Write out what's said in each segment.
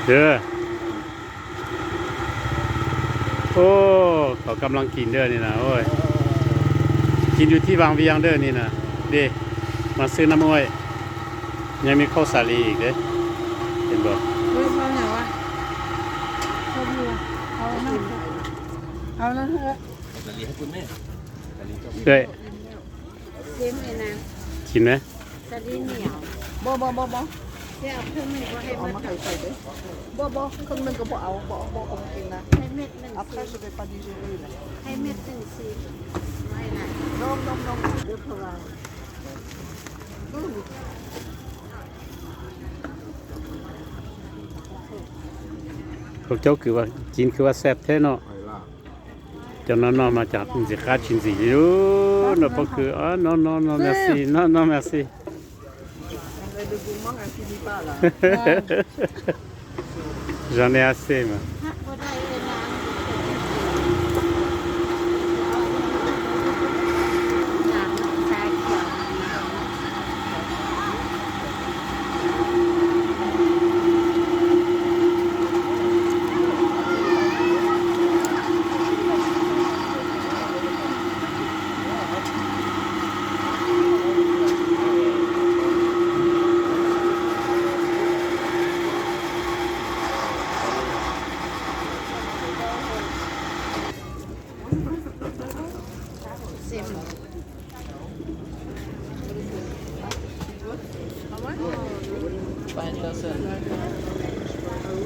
ເດີ. ໂອ້ ເຂົາກຳລັງກິນເດີນີ້ນະ. ໂອ້ຍ ກິນຢູ່ທີ່ວັງວຽງເດີນີ້ນະ. ເດ ມາຊື້ນ້ຳອ້ອຍ ຍັງມີເຂົ້າສາລີອີກເດ້ ເຫັນບໍ່? ເອີ ເອົາຫຍັງວະ? ເອົາຢູ່ ເອົານັ້ນ ເອົານັ້ນເຖາະ. ເອື້ອຍ ຊິມເລີຍນະ ກິນໄໝ? ສາລີໜຽວ. ບໍ່ ບໍ່ ບໍ່ ບໍ່ ຊິເອົາເຄິ່ງໜຶ່ງ ບໍ່ໃຫ້ໝົດ. ເອົາມາໃຫ້ຂ້ອຍເດ້. ບໍ່ ບໍ່ ເຄິ່ງໜຶ່ງກໍບໍ່ເອົາ. ບໍ່ ບໍ່ ບໍ່ກິນນະ. ໃຫ້ເມັດໜຶ່ງ. Après je vais pas digérer là. ໃຫ້ເມັດໜຶ່ງຊິ ໄວ້ນະ. Non non non. ເດີ ເພາະວ່າ ພວກເຈົ້າຄືວ່າກິນຄືວ່າແຊບແທ້ເນາະ. ເຈົ້ານ້ອງໆ ມາຈາກ ຊິຂາດຊິນສີຢູ່ເນາະ. ພວກຄື ອໍ non non non merci. Non non merci. J'en ai assez moi.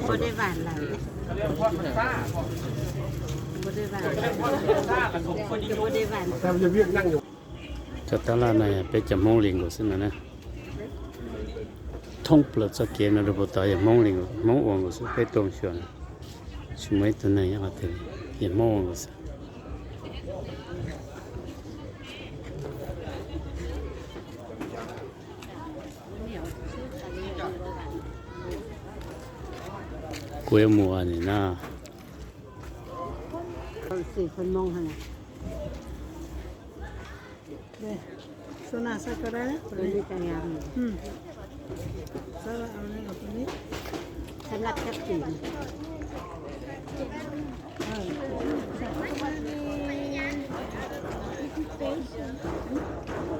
ບໍ່ໄດ້ຫວານຫຼາຍເດ້ ບໍ່ໄດ້ຫວານ ບໍ່ໄດ້ຫວານ. ຈະຕະຫຼາດໃນເປັນຈະໂມງລິງກວ່າຊິນະ ທອງເປີດສະເກນນະ ບໍ່ຕາຍ ໂມງລິງ ໂມງອວງກວ່າຊິ ໄປຕົງຊວນ ສະໄໝຕົວໃນອາເຕ ເຮັດໂມງກວ່າຊິ. ກ້ວຍໝວນນີ້ນະ ເຂົາຊິເພິ່ນມອງຫັ້ນນະ ເດ້ ໂຊນາໃສ່ກໍໄດ້ນະ ຕົວນີ້ກໍງາມ ອືມ ໃສ່ວ່າເອົານີ້ເອົາຕົວນີ້ ສຳລັບຈັກປີ ເອີ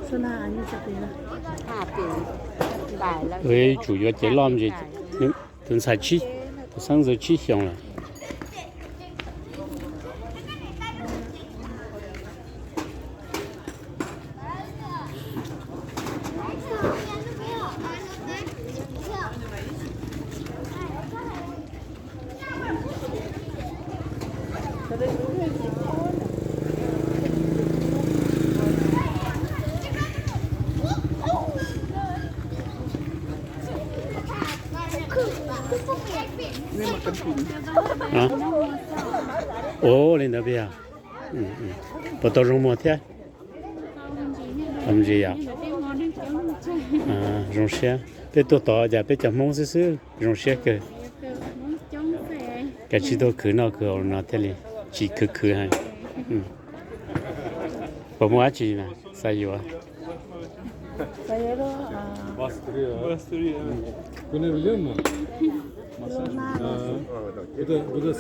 ໂຊນາອາຍຸຈັກປີລະ? ຫ້າປີປາຍແລ້ວ ເອີຍ ຈູ່ຢູ່ເຈັດລ້ອມຊິ ໂຕສາຍຊີ ໂຕສັງເຊີຊີຂຽວລະ. ອະ ໂອ້ ຫຼິ້ນດາເບຍ ອືມໆ ບໍ່ຕ້ອງລົງມົດແທ້. ອາ ໂຮງຮຽນ ເປັນຕົວຕໍ່ ຢ່າໄປຈັບໂມງຊື່ໆ ໂຮງຮຽນເກີດ ກະຊິໂຕຄືນອກຄືເອົານອນແທ້ລີ ຊິຄືຄືໃຫ້ ອືມ ບໍ່ມົວຈິນະ ສາຍຢູ່ ສາຍຢູ່ ອາ Bastırıyor. Bastırıyor, evet. Bu ne biliyor musun? Masa. Masa. Ha. Bu da, bu da